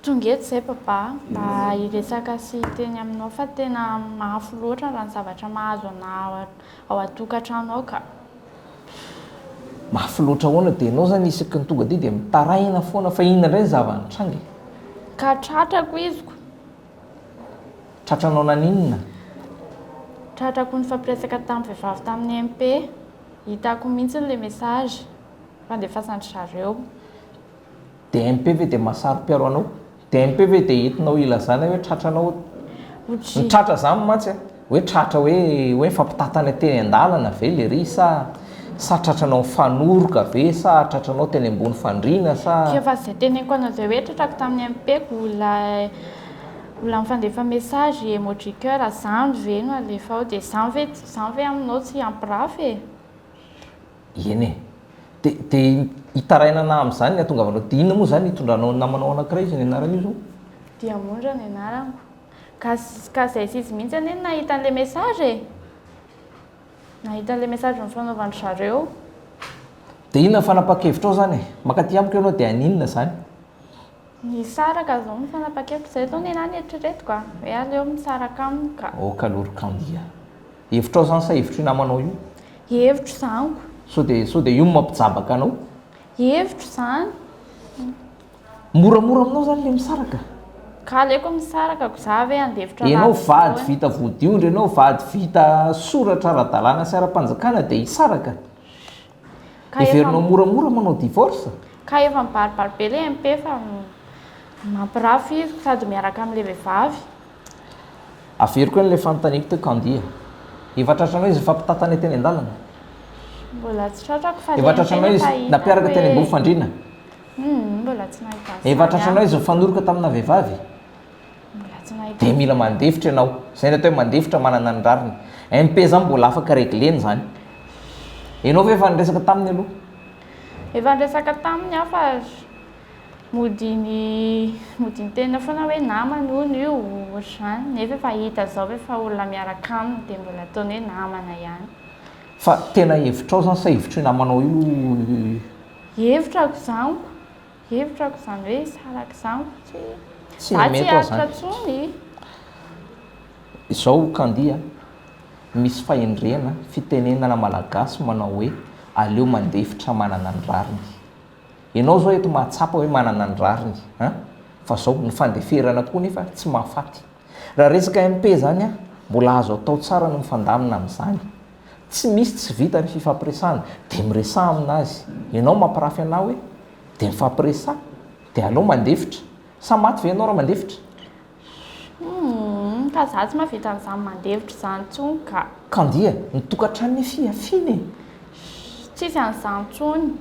Tonga eto izay Papa mba hiresaka sy hiteny aminao fa tena mafy loatra raha ny zavatra mahazo anah ao an-tokantrano ao ka. Mafy loatra ahoana dia ianao izany isaky ny tonga aty dia mitaraina foana fa inona indray ny zava-nitranga e? Ka tratrako izy ko. Tratranao naninona? Tratrako nifampiresaka tamin'ny vehivavy tamin'ny MP. Hitako mihitsy ilay message fandefasan-dry zareo. Dia MP ve dia mahasaro-piaro anao? Dia MP ve dia entinao hilazana hoe tratranao? Ny tratra izany mantsy a, hoe tratra hoe hoe nifampitantana teny an-dalana ve le ry sa sa tratranao nifanoroka ve sa tratranao teny ambony fandriana sa. Efa izay teneniko anao izay hoe tratrako tamin'ny MP-ko olona olona mifandefa message emoji coeur zany ve no alefa ao dia zany ve zany ve aminao tsy hampirafy e? Eny e. Dia dia hitarainana amin'izany ny hahatongavanao. Dia inona moa izany hitondranao ny namanao anankiray iza ny anaran'io izao? Diamondra ny anarako. Ka ka izay sy izy mihitsy anie no nahita an'ilay message e! Nahita an'ilay message nifanaovan-dry zareo. Dia inona ny fanapahan-kevitrao izany e? Mankaty amiko ianao dia haninona izany? Nisaraka izao ny fanapahan-kevitro. Izay izao ny anahy no eritreretiko a! Hoe aleo misaraka aminy ka. Aoka aloha ry Candy a! Hevitrao izany sa hevitr'io namanao io? Hevitro izany ko. Sao dia sao dia io no mampijabaka anao? Hevitro izany. Moramora aminao izany ilay misaraka? Ka aleoko misaraka ko za ve handefitra Ianao ratsy vady foana. vita vodiondry, ianao vady vita soratra ara-dalàna sy ara-panjakana dia hisaraka? Ka efa Heverinao moramora manao divorce? Ka efa mibaribary be ilay MP fa mampirafy izy sady miaraka amin'ilay vehivavy. Averiko ihany ilay fanontaniako teo Candy a. Efa tratranao izy nifampitantana teny an-dalana? Mbola tsy tratrako fa Efa tratranao izy nampiaraka teny ambony fandriana? Humm mbola tsy nahita an'izany Efa tratranao izy nifanoroka tamina vehivavy? Mbola tsy nahita Dia mila mandefitra ianao. Izay no atao hoe mandefitra manana ny rariny. MP izany mbola afaka reglena izany. Ianao ve efa niresaka taminy aloha? Efa niresaka taminy aho fa Mody ny mody nitenena foana hoe namany hono io ohatr'izany nefa efa hita zao fa efa olona miaraka aminy dia mbola ataony hoe namana ihany. Fa tena hevitrao zany sa hevitr'io namanao io? Hevitrako izany ko, hevitrako izany hoe hisaraka izany ko tsy Tsy za tsy mety ao hiaritra zany. intsony. Izao Candy a, misy fahendrena, fitenenana malagasy manao hoe aleo mandefitra manana ny rariny. Ianao zao eto mahatsapa hoe manana ny rariny an! Fa zao, ny fandeferana koa nefa tsy mahafaty. Raha resaka MP zany an, mbola azo atao tsara ny mifandamina amin'izany. Tsy misy tsy vita ny fifampiresahana, dia miresaha aminazy. Ianao mampirafy anah hoe, dia mifampiresaha, dia aleo mandefitra. Sa maty ve ianao raha mandefitra? Humm, ka za tsy mahavita an'izany mandefitra izany intsony ka. Candy, ny tokantrano anie fihafiana e! Tsisy an'izany intsony.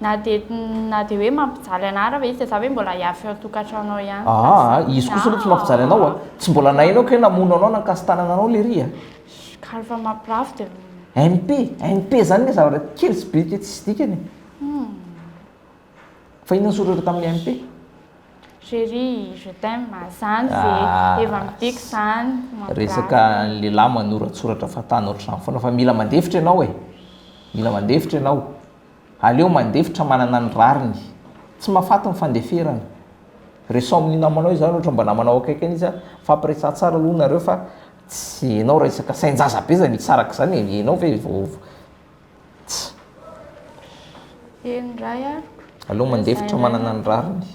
Na dia na dia hoe mampijaly anah ara ve izy dia za ve mbola hiafy ao an-tokantrano ao ihany? Aa, izy kosa aloha tsy mampijaly anao a! Tsy mbola naheno aho kay namono anao nankasi-tanana anao lery a! Ka rehefa mampirafy dia. MP, MP zany anie zavatra kely sy be tsisy dikany e! Fa inona ny soratra tamin'ny MP? Chérie, je t'aime, zany ve efa midika zany? Resaka lehilahy manoratsoratra fahatany ohatr'izany foana fa mila mandefitra ianao e! Mila mandefitra ianao. Aleo mandefitra manana ny rariny. Tsy mahafaty ny fandeferana. Resaho amin'ny namanao izany ohatra mba namanao akaiky any izy a, fampiresaha tsara aloha nareo fa tsy ianao resaka sain-jaza be zany hisaraka izany e, ianao ve vao Ts. Eny indray ary. Aleo mandefitra manana ny rariny.